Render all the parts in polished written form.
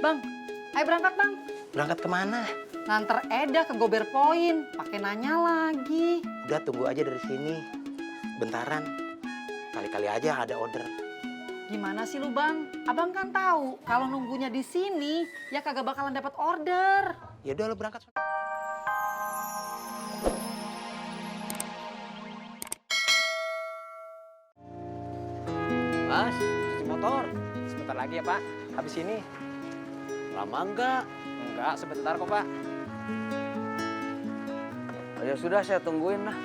Bang, ayo berangkat bang. Berangkat kemana? Nganter Eda ke Gober Point, pakai nanya lagi. Udah tunggu aja dari sini. Bentaran. Kali-kali aja ada order. Gimana sih lu bang? Abang kan tahu kalau nunggunya di sini ya kagak bakalan dapat order. Ya udah lo berangkat. Mas, cuci motor. Sebentar lagi ya Pak, habis ini. Lama enggak? Enggak, sebentar kok Pak. Ya sudah, saya tungguin lah.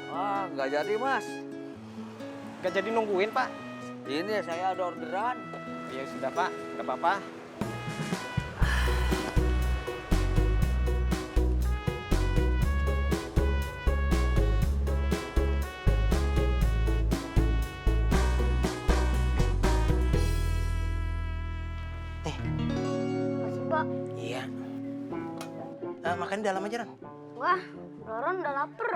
Ah, nggak jadi Mas. Enggak jadi nungguin Pak. Ini saya ada orderan. Ya sudah Pak, nggak apa-apa. Masih, Pak. Iya. Makan di dalam aja, Ran. Wah, Roron udah lapar.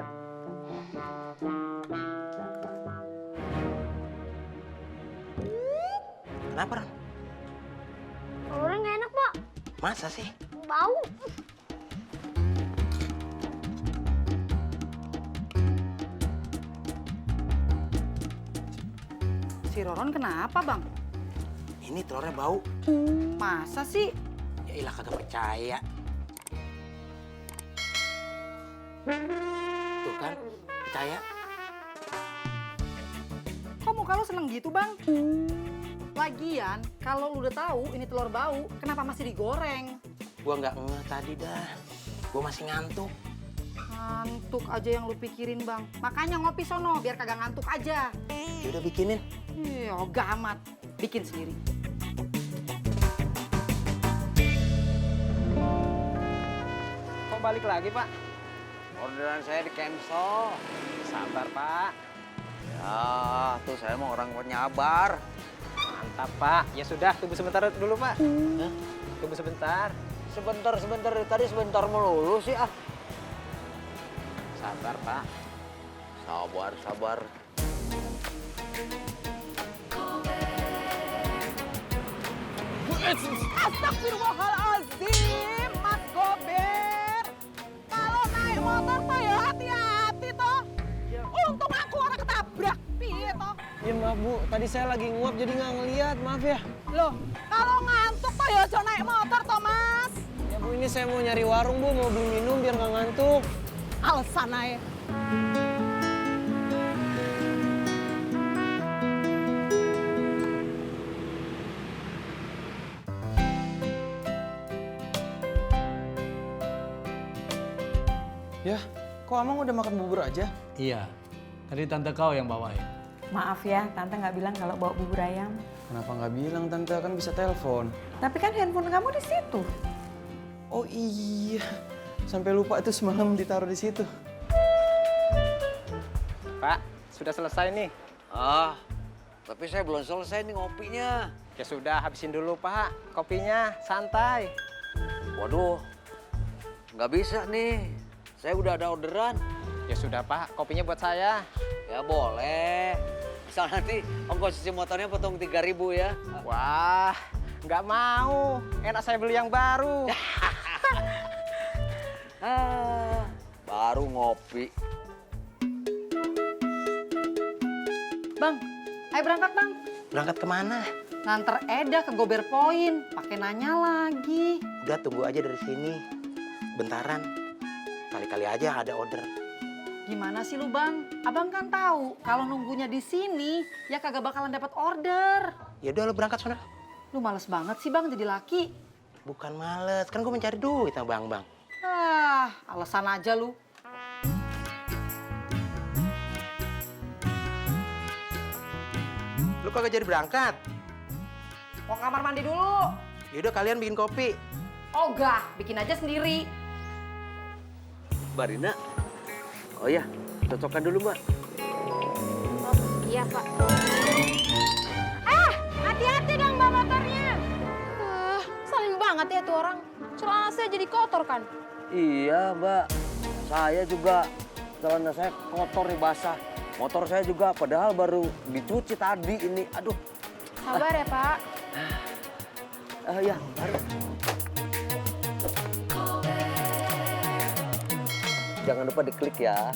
Kenapa, Ran? Telurnya nggak enak, Pak. Masa sih? Bau. Si Roron kenapa bang? Ini telurnya bau. Masa sih? Ya ilah kagak percaya. Tuh kan, percaya. Kok muka lu seneng gitu bang? Lagian, kalau lu udah tahu ini telur bau, kenapa masih digoreng? Gua nggak ngeh tadi dah. Gua masih ngantuk. Ngantuk aja yang lu pikirin bang. Makanya ngopi sono, biar kagak ngantuk aja. Ya udah bikinin. Iya, ogah amat. Bikin sendiri. Kok balik lagi Pak? Orderan saya di cancel. Sabar Pak. Ya, tuh saya mau orang penyabar. Mantap Pak. Ya sudah, tunggu sebentar dulu Pak. Hah? Tunggu sebentar. Sebentar, tadi sebentar melulu sih ah. Sabar Pak. Sabar. Astagfirullahaladzim, Mas Gober. Kalau naik motor tuh ya hati-hati toh. Untung aku orang ketabrak. Piye toh? Iya maaf Bu, tadi saya lagi nguap jadi nggak ngeliat, maaf ya. Loh, kalau ngantuk tuh ya aja naik motor toh, Mas. Ya Bu, ini saya mau nyari warung Bu, mau beli minum biar nggak ngantuk. Alasan aja. Ya, kok Amang udah makan bubur aja? Iya, tadi tante kau yang bawain. Maaf ya, Tante nggak bilang kalau bawa bubur ayam. Kenapa nggak bilang Tante, kan bisa telepon. Tapi kan handphone kamu di situ. Oh iya, sampai lupa itu semalam ditaruh di situ. Pak, sudah selesai nih. Ah, tapi saya belum selesai nih ngopinya. Ya sudah, habisin dulu Pak. Kopinya, santai. Waduh, nggak bisa nih. Saya udah ada orderan. Ya sudah Pak, kopinya buat saya. Ya boleh. Asal nanti ongkos cuci motornya potong 3.000 ya. Wah, nggak mau. Enak saya beli yang baru. Ah, baru ngopi. Bang, ayo berangkat bang. Berangkat kemana? Nganter Eda ke Gober Point, pakai nanya lagi. Udah tunggu aja dari sini. Bentaran. Kali-kali aja ada order. Gimana sih lu bang? Abang kan tahu kalau nunggunya di sini ya kagak bakalan dapat order. Ya udah lo berangkat sana. Lu males banget sih bang jadi laki. Bukan males, kan gue mencari duit sama bang. Ah, alasan aja lu. Lu kagak jadi berangkat? Mau kamar mandi dulu. Ya udah kalian bikin kopi. Ogah, bikin aja sendiri. Mbak Rina. Oh ya, cocokkan dulu Mbak. Iya, Pak. Hati-hati dong bawa motornya. Saling banget ya tuh orang. Celana saya jadi kotor kan? Iya Mbak, saya juga celana saya kotor nih basah. Motor saya juga padahal baru dicuci tadi ini. Aduh. Sabar ya, Pak. Ya, mari. Jangan lupa diklik ya.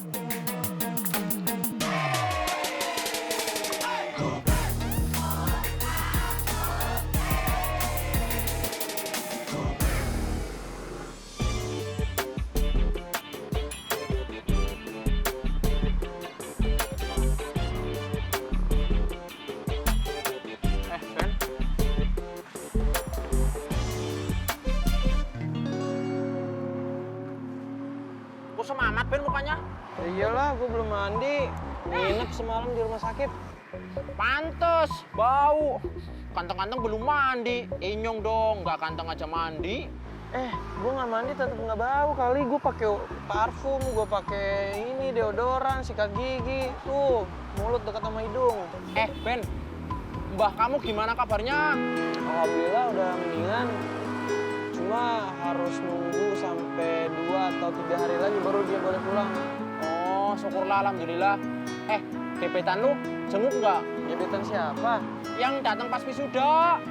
Ben. Kok semangat Ben mukanya? Ya iyalah, gue belum mandi. Nginep semalam di rumah sakit. Pantes, bau. Kantong-kantong belum mandi. Inyong dong, nggak kantong aja mandi. Gue nggak mandi tetap nggak bau kali. Gue pakai parfum, gue pakai ini deodoran, sikat gigi. Tuh, mulut dekat sama hidung. Ben, mbah kamu gimana kabarnya? Alhamdulillah udah mendingan. Cuma harus nunggu sampai 2 atau 3 hari lagi baru dia boleh pulang. Oh, syukurlah alhamdulillah. Gebetan lu jenguk nggak? Gebetan siapa? Yang datang pas wisuda.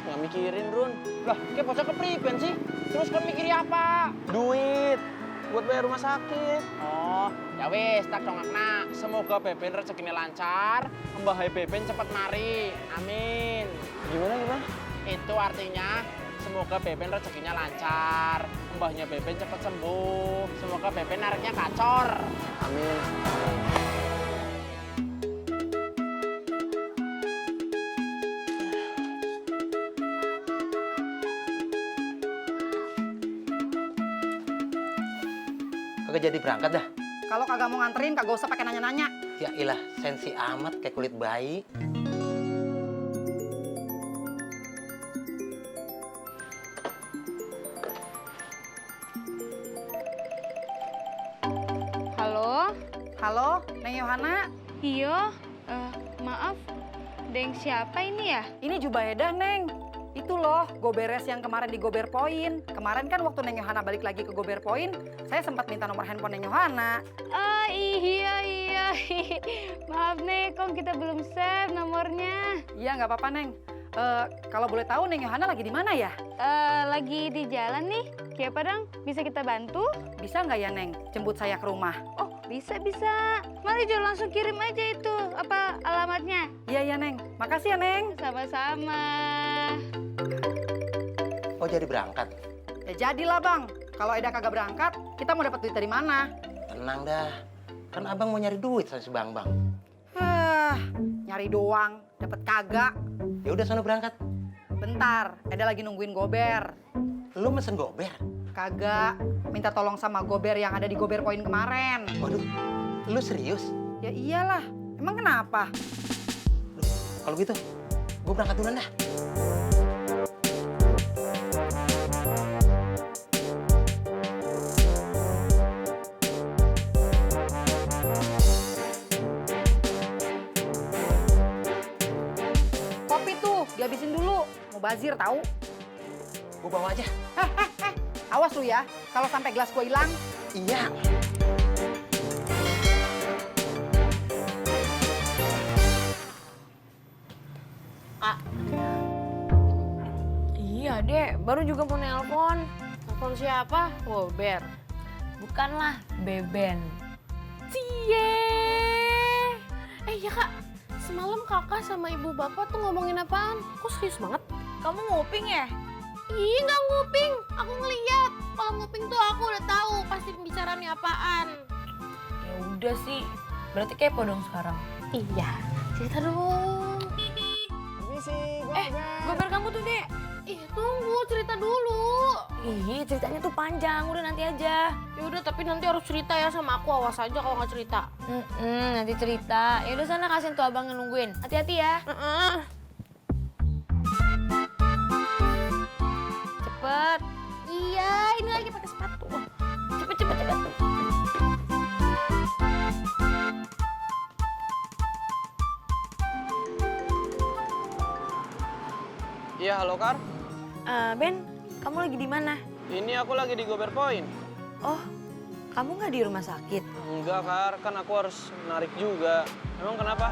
Nggak mikirin, Run. Lah, kayak bocah kepriben sih? Terus kamu mikirnya apa? Duit buat bayar rumah sakit. Oh, ya wis, tak dongakna. Semoga Beben rezekinya lancar, Mbah Beben cepet mari. Amin. Gimana? Itu artinya semoga Beben rezekinya lancar, mbahnya Beben cepet sembuh. Semoga Beben nariknya gacor. Amin. Kagak jadi berangkat dah. Kalau kagak mau nganterin, kagak usah pakai nanya-nanya. Ya ilah, sensi amat kayak kulit bayi. Halo? Halo, Neng Yohana. Iya, maaf. Deng siapa ini ya? Ini Jubaedah, Neng. Itu loh, Goberes yang kemarin di Gober Point. Kemarin kan waktu Neng Yohana balik lagi ke Gober Point, saya sempat minta nomor handphone Neng Yohana. Ah, iya. Maaf nih, kok kita belum save nomornya. Iya, nggak apa-apa, Neng. Kalau boleh tahu Neng Yohana lagi di mana ya? Lagi di jalan nih. Siapa dong? Bisa kita bantu? Bisa nggak ya, Neng? Jemput saya ke rumah. Oh, bisa. Mari Jo, langsung kirim aja itu. Apa alamatnya? Iya, Neng. Makasih ya, Neng. Sama-sama. Oh, jadi berangkat? Ya jadilah, Bang. Kalau Eda kagak berangkat, kita mau dapat duit dari mana? Tenang dah. Kan abang mau nyari duit sama si Bang. Nyari doang, dapat kagak. Ya udah, sono berangkat. Bentar, Eda lagi nungguin Gober. Lu mesen gober? Kagak, minta tolong sama Gober yang ada di Gober Point kemarin. Waduh, lu serius? Ya iyalah, emang kenapa? Kalau gitu, gue berangkat duluan dah. Kopi tuh, dihabisin dulu. Mau bazir tahu? Gue bawa aja. Awas lu ya, kalau sampai gelas gue hilang. Iya. Iya, Dek. Baru juga mau nelpon. Telepon siapa? Gober. Bukanlah, Beben. Cie. Ya, Kak. Semalam kakak sama ibu bapak tuh ngomongin apaan? Kok serius banget? Kamu nguping ya? Ih, nggak nguping. Aku ngeliat. Kalau nguping tuh aku udah tahu pasti pembicaraannya apaan. Ya udah sih. Berarti kepo dong sekarang. Iya. Cerita dong. Gober kamu tuh, Dek. Ih, tunggu. Cerita dulu. Ih, ceritanya tuh panjang. Udah nanti aja. Ya udah, tapi nanti harus cerita ya sama aku. Awas aja kalau nggak cerita. Nanti cerita. Ya udah sana kasihin tuh abang yang nungguin. Hati-hati ya. Cepet. Iya, ini lagi pakai sepatu. Cepet. Iya, halo Kar. Ben, kamu lagi di mana? Ini aku lagi di Gober Point. Oh, kamu nggak di rumah sakit? Enggak, Kar. Kan aku harus narik juga. Emang kenapa?